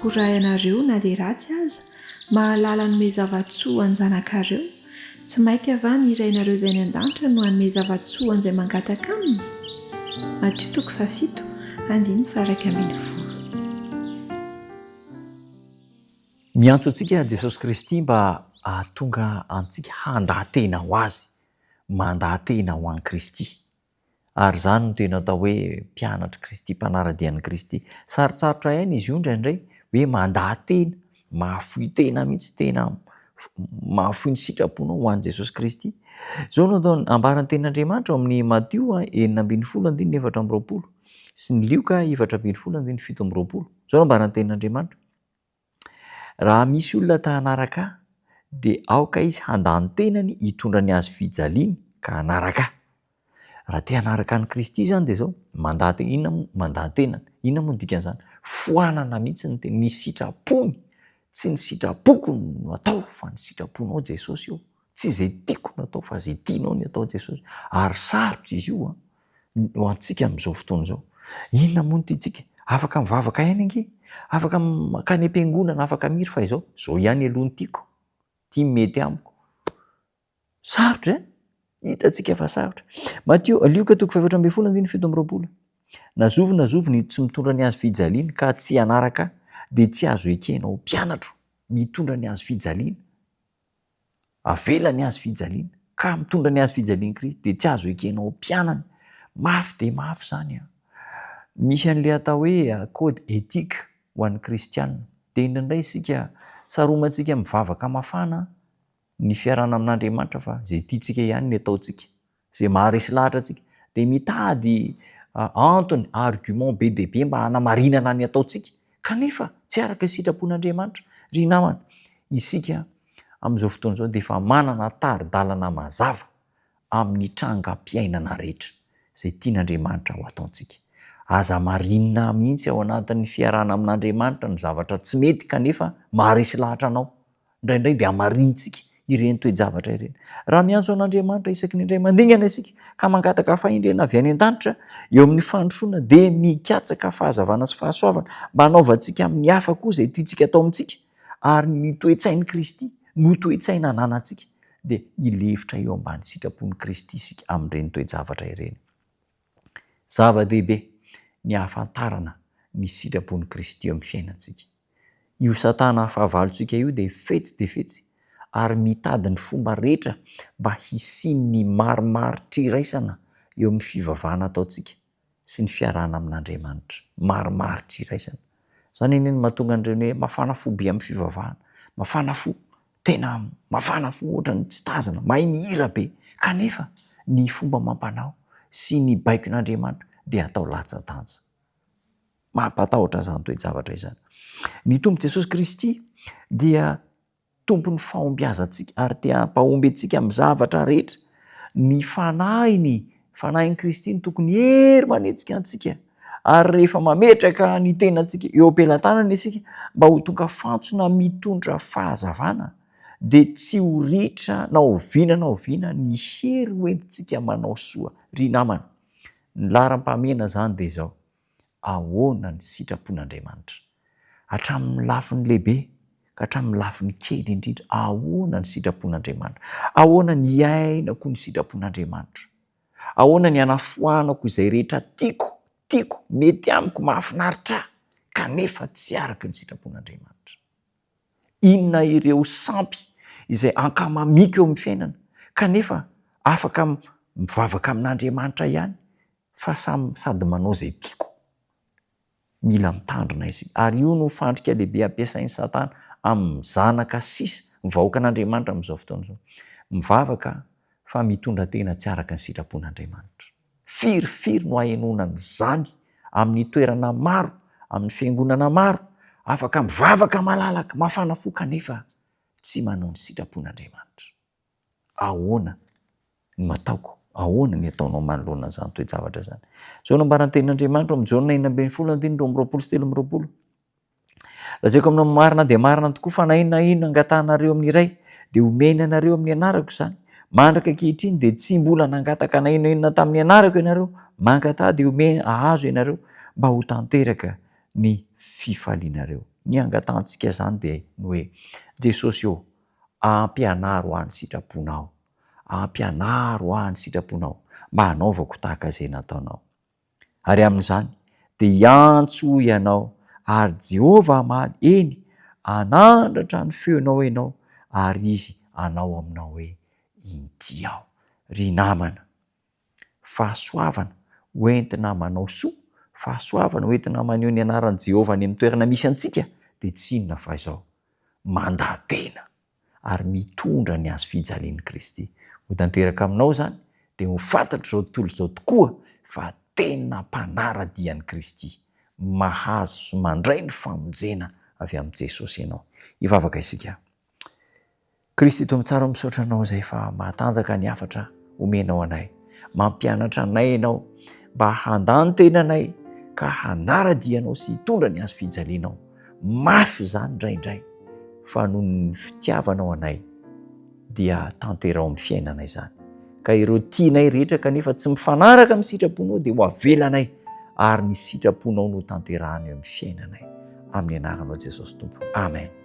Koa raha ianareo, na dia ratsy aza, mahalala hanome zava-tsoa ho an'ny zanakareo, tsy mainka va ny Rainareo izay any an-danitra no hanome zava-tsoa ho an'izay mangataka aminy? Matio toko fahafito, andininy faha-11. Miantso antsika Jesosy Kristy mba hahatonga antsika handà tena ho Azy, mandà tena ho an'i Kristy. Ary izany no tena atao hoe mpianatr'i Kristy, mpanara-dia an'i Kristy. Sarotsarotra ihany izy io indraindray, hoe mandà tena, mahafoy tena mihitsy, tena mahafoy ny sitraponao ho an'i Jesosy Kristy. Izao no atao, ambaran'ny tenin'Andriamanitra ao amin'ny Matio 16 andininy 24 sy ny Lioka 14 andininy 27. Izao no ambaran'ny tenin'Andriamanitra. Raha misy olona ta hanaraka ahy, dia aoka izy handà ny tenany hitondra ny hazo fijaliany ka hanaraka ahy. Raha te hanaraka an'i Kristy izany dia izao, mandà tena, inona moa, mandà tenany, inona moa ny dikan'izany? Foanana mihitsy ny tena, ny sitrapony, tsy ny sitrapoko no atao fa ny sitraponao Jesosy ô. Tsy izay tiako no atao fa izay tianao ny atao Jesosy. Ary sarotra izy io an, ho antsika amin'izao fotoana izao. Inona moa no tiantsika? Afaka mivavaka ihany ange, afaka mankany am-piangonana, afaka mihira fa izao, izao ihany aloha no tiako, ity no mety amiko. Sarotra e! Hitantsika fa sarotra. Matio, Lioka toko faha-14 andininy 27. Na zovy na zovy ny tsy mitondra ny hazo fijaliany ka tsy hanaraka ahy dia tsy azo ekena ho mpianatro. Mitondra ny hazo fijaliana. Avela ny hazo fijaliana, ka mitondra ny hazo fijalian'i Kristy dia tsy azo ekena ho mpianany. Mafy dia mafy izany an! Misy an'ilay atao hoe code éthique ho an'ny kristiana. Dia indraindray isika saromantsika mivavaka mafana ny fiarahana amin'Andriamanitra fa izay tiantsika ihany ny ataontsika. Izay maharesy lahatra antsika. Dia mitady antony, argument be dia be mba hanamarinana ny ataontsika. Kanefa tsy araka ny sitrapon'Andriamanitra. Ry namana, isika amin'izao fotoana izao dia efa manana tari-dalana mazava amin'ny trangam-piainana rehetra izay tian'Andriamanitra ho ataontsika. Aza marinina mihitsy ao anatin'ny fiarahana amin'Andriamanitra ny zavatra tsy mety kanefa maharesy lahatra anao. Indraindray dia hamarinintsika ireny toe-javatra ireny. Raha miantso an'Andriamanitra isaky ny indray mandingana isika ka mangataka fahendrena avy any an-danitra eo amin'ny fandrosoana dia mikatsaka fahazavana sy fahasoavana mba hanaovantsika amin'ny hafa koa izay tiantsika atao amintsika ary ny toe-tsain'i Kristy no toe-tsaina ananantsika dia hilefitra eo ambany sitrapon'i Kristy isika amin'ireny toe-javatra ireny. Zava-dehibe ny hahafantarana ny sitrapon'i Kristy eo amin'ny fiainantsika. Io Satana fahavalontsika io dia fetsy dia fetsy ary mitady ny fomba rehetra mba hisian'ny marimaritr'iraisana eo amin'ny fivavahana ataontsika sy ny fiarahana amin'Andriamanitra. Marimaritr'iraisana. Izany anie no mahatonga an'ireny hoe mafana fo be amin'ny fivavahana. Mafana fo, tena mafana fo ohatran'ny tsy tazana, mahay mihira be. Kanefa ny fomba amam-panao sy ny baikon'Andriamanitra dia atao latsa-danja. Mampatahotra izany toe-javatra izany. Ny Tompo Jesosy Kristy dia Tompon'ny fahombiazantsika ary te hampahomby antsika amin'ny zavatra rehetra. Ny Fanahiny, Fanahin'i Kristy no tokony hery manetsika antsika. Ary rehefa mametraka ny tenantsika eo am-pelatanana isika mba ho tonga fantsona mitondra fahazavana, dia tsy ho ritra na oviana na oviana ny hery hoentintsika manao soa. Ry namana, ny laharam-pahamehana izany dia izao, ahoana ny sitrapon'Andriamanitra? Hatramin'ny lafiny lehibe ka hatramin'ny lafiny kely indrindra, ahoana ny sitrapon'Andriamanitra? Ahoana ny hiainako ny sitrapon'Andriamanitra? Ahoana ny hanafoanako izay rehetra tiako, tiako, mety amiko, mahafinaritra ahy, kanefa tsy araka ny sitrapon'Andriamanitra? Inona ireo sampy izay ankamamiako eo amin'ny fiainana, kanefa afaka mivavaka amin'Andriamanitra ihany fa samy sady manao izay tiako. Mila mitandrina isika. Ary io no fandrika lehibe ampiasain'i Satana amin'ny zanaka sisa, ny vahoakan'Andriamanitra amin'izao fotoana izao. Mivavaka fa mitondra tena tsy araka ny sitrapon'Andriamanitra. Firifiry no ahenoana an'izany amin'ny toerana maro, amin'ny fiangonana maro, afaka mivavaka malalaka, mafana fo kanefa tsy manao ny sitrapon'Andriamanitra. Ahoana no ataoko? Ahoana ny ataonao manoloana an'izany toe-javatra izany? Izao no ambaran'ny tenin'Andriamanitra ao amin'ny Jaona 16 andininy 22 sy 23. Lazaiko aminao marina dia marina tokoa fa na inona na inona angatahanareo amin'ny Ray dia homeny anareo amin'ny anarako izany. Mandraka ankehitriny dia tsy mbola nangataka na inona na inona tamin'ny anarako ianareo. Mangataha dia homeny ahazo ianareo mba ho tanteraka ny fifalianareo. Ny angatahantsika izany dia ny hoe, Jesosy ô, ampianaro ahy ny sitraponao. Ampianaro ahy ny sitraponao mba hanaovako tahaka izay nataonao. Ary amin'izany dia hiantso ianao, ary Jehovah hamaly, eny, hanandratra ny feonao ianao, ary Izy hanao aminao hoe, Inty aho. Ry namana, fahasoavana hoentina manao soa, fahasoavana hoentina maneho ny anaran'i Jehovah any amin'ny toerana misy antsika, dia tsy inona fa izao, mandà tena. ary mitondra ny hazo fijalian'i Kristy. Ho tanteraka aminao izany, dia ho fantatr'izao tontolo izao tokoa fa tena mpanara-dia an'i Kristy, mahazo sy mandray ny famonjena avy amin'i Jesosy ianao. Hivavaka isika. Kristy Tompo tsara, misaotra Anao izay fa mahatanjaka ny hafatra omenao anay. Mampianatra anay Ianao mba handà ny tenanay ka hanara-dia Anao sy hitondra ny hazo fijalianao. Mafy izany indraindray fa noho ny fitiavanao anay dia tanteraho amin'ny fiainanay izany. Ka ireo tianay rehetra kanefa tsy mifanaraka amin'ny sitraponao dia ho avelanay ary ny sitraponao no tanterahana eo amin'ny fiainanay. Amin'ny anaranao Jesosy Tompo. Amen.